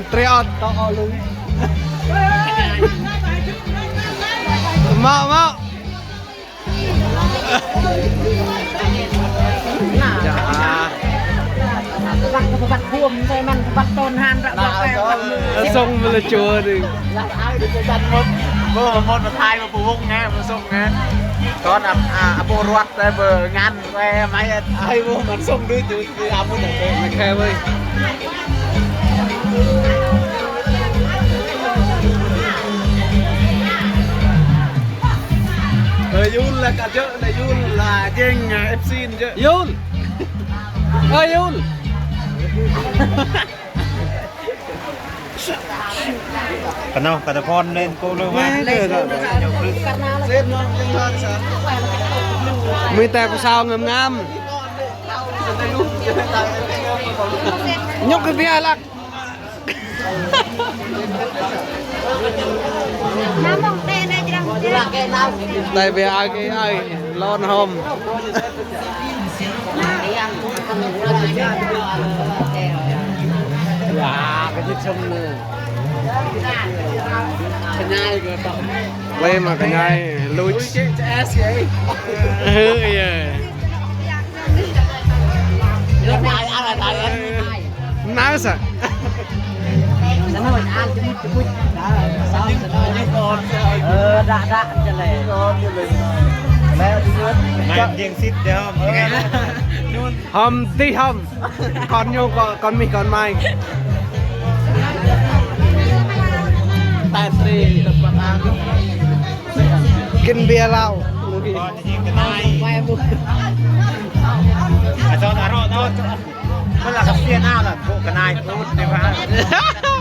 ເຕຣອອດ ເໝາະ ເໝາະ. ບັດ ບັດພວມໃສ່ມັນ ບັດຕອນຫັ້ນລະ ເອົາສົ່ງມາລະຈົວໜຶ່ງ ລະອາຍໄປກັນໝົດ. ເບິ່ງໝົດມາຖ່າຍມາປູວົງງາມ ມາສົ່ງງານ ຕອນອາ ອາ ອາໂປຣວັດ ໄດ້ເບີງານ ແວ່ໄມ້ ໄອ້ວງມັນສົ່ງດື້ໆ ຄືອາບຸນເດີ ແມ່ນແຄ່ເວີຍ. ເອີ ຢູນລະກະເຢີະນະ ຢູນລະເກັ່ງ ເອັຟຊີເຢີະ ຢູນ ເອີ ຢູນ. ກະເນາະ ກະຕະພອນເລ່ນໂກເລີວ່າ ມີແຕ່ຜູ້ສາວງາມໆ ຍົກຂຶ້ນເບຍລັກ ໄດ້ເບຍອາຍ ອາຍ ລອນຫອມ. ໄວ້ມາກະຍາຍ ລຸຍ ເຮີ້ຍ ນາຍສະ ເອີ ດະ ດະ ຈະແລ ແລ ນາຍເກັ່ງສິດເດີ ຫອມຕິຫອມ ກ່ອນຢູ່ ກ່ອນ ກ່ອນມີ ກ່ອນມາ ແປດປີ ກິນເບຍເຫຼົ້າ ກ່ອນຈະຍິງກະນາຍ ໄປບຸ ອາຈອນອາໂຣດເນາະ ເວລາກະເສຍໜ້າລະ ໂຄກະນາຍພຸດໃນບ້ານ.